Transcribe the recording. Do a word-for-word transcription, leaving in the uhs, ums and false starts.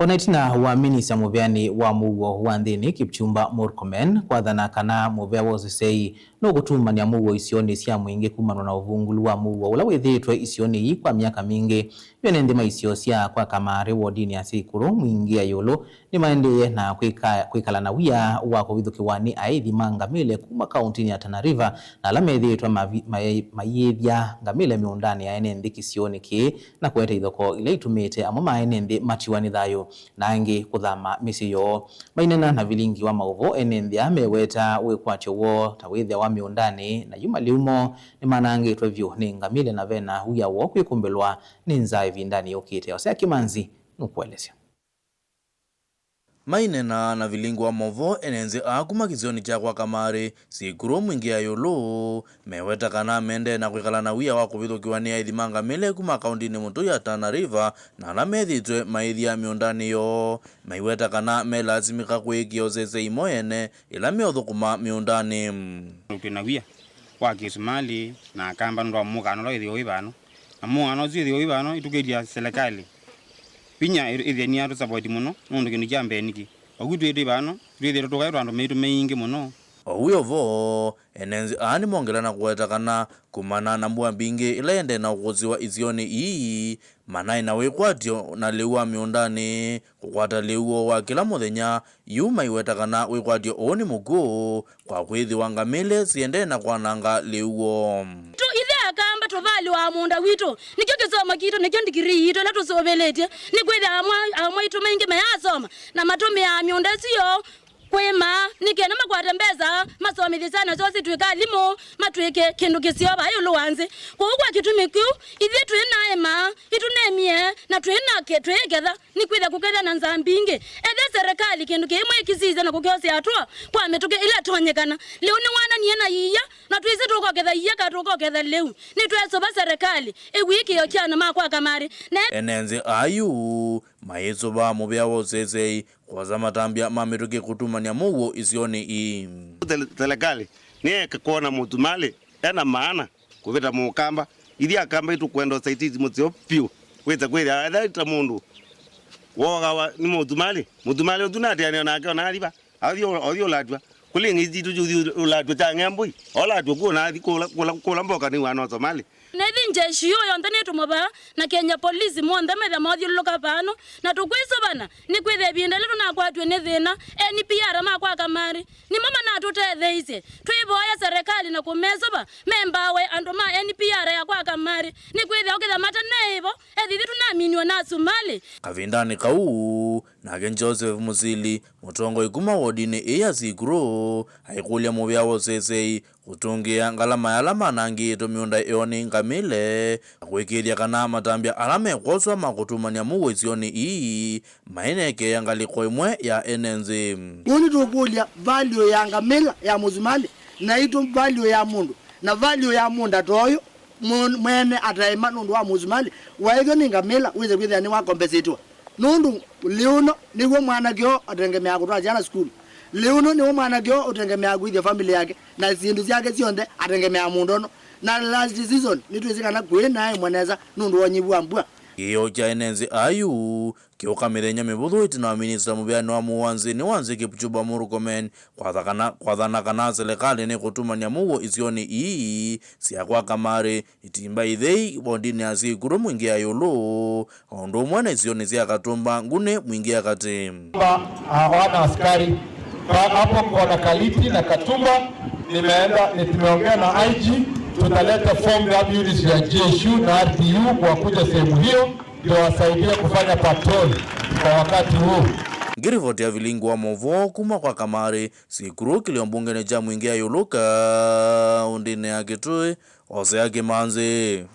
O na ĩtina wa minista mũveanĩ wa mũuo wa nthĩnĩ Kipchumba Murkomen kwathana kana mũvea wa ũsesei nũkũtumany'a mũuo isionĩ sya mũingĩ kumanwa na ũvungũlu wa mũuo ũla wĩthĩĩtwe isionĩ ii kwa myaka mingĩ, yu ene nthĩ ma isio sya kwa Kamari wodinĩ ya Seikuru, Mwingi ya ĩũlũ, nĩmaendee na kwĩka-, kwĩkala na wia wa kũvithũkĩwa nĩ aĩthi ma ngamĩle kuma kaũntĩnĩ ya Tana River na ala methĩĩtwe mavi-, mai-, mayĩĩthya ngamĩle mĩũndanĩ ya ene nthĩ kĩsionĩ kĩĩ, na kũete ithokoo ila itumĩte amwe ma ene nthĩ matiwa nĩ thayũ na angĩ kũthama mĩsyĩ yoo. Maineena na vilingi wa maũvoo, ene nthĩ aa meweta wĩkwatyo woo ta wĩthĩawa mĩũndanĩ, na yu malĩu moo nĩmanangĩtwe vyũ nĩ ngamĩle na vena wia woo kwĩkũmbĩlwa nĩ nzaa ĩvindanĩ yũkĩte. Hosea Kĩmanzi nũkũelesya. Maineena na vilingi wa maũvoo, ene nthĩ aa kuma kĩsionĩ kya kwa Kamari, Seikuru, Mwingi ya ĩũlũ, meweta kana mendee na kwĩkala na wia wa kũvithũkĩwa nĩ aĩthi ma ngamĩle kuma kaũntĩnĩ mũtũi ya Tana River na ala methĩĩtwe maĩthya mĩũndanĩ yoo. Maiweta kana melasimĩka kwĩkĩa ũsesei mo ene ĩla meũthũkũma mĩũndanĩ. Twĩ na wia wa kĩsumalĩ na akamba nũndũ wa mũkana ũla wĩthĩwa wĩ vano. Na mũkana ũsu wĩthĩwa wĩ vano, ĩtũkĩlya selekalĩ vinya ĩ-, ĩthĩe nĩyatũsapoti mũno, nũndũ kĩndũ kya mbee nĩkĩ, oku twĩ twĩ vano, twĩthĩĩtwe tũkaĩtwa andũ maitũ maingĩ mũno. O wĩ o vo, ene nthĩ aa nĩmongela na kũweta kana kumana na mbua mbingĩ ĩla ĩendee na ũkũsĩwa isionĩ ii, manaĩ na wĩkwatyo na lĩu wa mĩũndanĩ, kũkwata lĩu woo wa kĩla mũthenya, yu maiweta kana wĩkwatyo ũũ nĩ mũkw'ũ kwa kwĩthĩwa ngamĩle siendee na kwananga lĩu woo. Tu ithe akamba tũvalĩwa mũũnda witũ, nĩkyo kĩsomo kitũ, nĩkyo ndikirii yitũ ĩla tũsũvĩlĩtye, nĩkwĩthĩa amwe, amwe aitũ maingĩ mayasoma na matũmĩaa mĩũnda ĩsu yoo kwĩma, nĩ kenda makwate mbesa masomethye syana syoo sitw'ĩke alimũ, matw'ĩke kĩndũ kĩseo vaa ĩũlũ wa nthĩ. Kwoou kwa kĩtumi kĩu, ithyĩ twĩ na ĩma, itũnemie, na twĩ na ke-, twĩĩketha, nĩkwĩthĩa kũkethĩa na nzaa mbingĩ. Ethĩa serikali kĩndũ kĩmwe ĩkĩsisya na kũkyosea atũa kwa mĩtũkĩ ĩla ĩtonyekana. Lĩu nĩwananie na iia, na twĩsĩ tũkoketha iia ka tũkoketha lĩu. Nĩtwesũva serikali ĩw'ĩkĩĩo kya ana ma kwa Kamari. Na ene nthĩ aa yu mayĩsũvaa mũvea wa ũsesei kwosa matambya ma mĩtũkĩ kũtumany'a mũuo isionĩ ii. Sel-, selekalĩ nĩyeke kwona mũsumalĩ ena maana kũvĩta mũkamba. Ithyĩ akamba ĩtũkwenda ũsaitizi mũseo vyũ, wĩse kwĩthĩa etha ta mũndũ woogawa nĩ mũsumalĩ. Mũsumalĩ ũsu natĩanĩo nake ona aliva. Athi, athi ũlatw'a. Kũlĩ ng'ei sitũ syũthi ũlatw'a kya ng'embũi. Olatw'a kuo na athi kũla, kũla, kũla mboka nĩ wana Somali. Nĩthi njeshi yu yonthe nĩtũmwe vaa, na Kenya Police monthe metha mathyũlũlũka vano, na tũkwĩsũvana, nĩkwĩthĩa ĩvinda ĩla tũnakwatw'e nĩ thĩna, N P R ma kwa Kamari, nĩmo manatũtetheeisye. Twĩvoya serikali na kũmesũva, membawe andũ ma N P R ya kwa Kamari, nĩkwĩthĩa ũkĩtha mataneĩvo, ethĩthi tũnaminwe na Somali. Kavindanĩ kau, nake Joseph Mũsili, mũtongoi kuma wodinĩ ĩĩ ya Sikuru, aikũlya mũvea wa ũsesei kũtũngĩĩa ngalama ya ala manangĩĩtwe mĩũnda yoo nĩ ngamĩle, na kũĩkĩĩthya kana matambya ala mekwoswa ma kũtumany'a mũuo isionĩ ii mainekeea ngalĩko ĩmwe ya ene nthĩ. Kwoou nĩtũkũlya value ya ngamĩla ya mũsumalĩ, naitũ value ya mũndũ, na value ya mũũnda ta ũyũ, Mũ-, mwene ataĩma nũndũ wa mũsumalĩ waĩthw'a nĩ ngamĩla wĩse kwĩthĩa nĩwakombesĩtwe. Nũndũ lĩu ũno nĩw'o mwanake ũũ atengemeaa kũtwaa syana sukulu. Lĩu ũno nĩw'o mwanake ũũ ũtengemeaa kwĩthya famĩlĩ yake, na syĩndũ syake syonthe atengemeaa mũũnda ũno. Na last season nĩtwĩsĩ kana kũĩ naĩ mwanesa nũndũ wa ũnyivu wa mbua. Kĩĩo kya ene nthĩ aa yu kĩũka mĩthenya mĩvũthũ ĩtina wa minista mũveani wa mũuo wa nthĩnĩ wa nthĩ Kipchumba Murkomen kwatha kana, kwathana kana selekalĩ nĩkũtumany'a mũuo isionĩ ii sya kwa Kamari, Itimba Ithei, wodinĩ ya Sikuru Mwingi ya ĩũlũ, o ũndũ ũmwe na isionĩ sya Katumba, Nguni, Mwingi ya katĩ. Ba-, ah, wana askari. Ba-, hapo kuna Kaliti na Katumba, nimeenda, ni-, tumeongea na I G, tutaleta formed up units ya G S U na R T U wakuja sehemu hiyo, ndio wasaidie kufanya patrol kwa wakati huu. Ngĩrivoti ya vilingi wa maũvoo kuma kwa Kamari, Sikuru, kĩlio mbungenĩ kya Mwingi ya ĩũlũ kaũntĩnĩ ya Kitui, Hosea Kĩmanzi.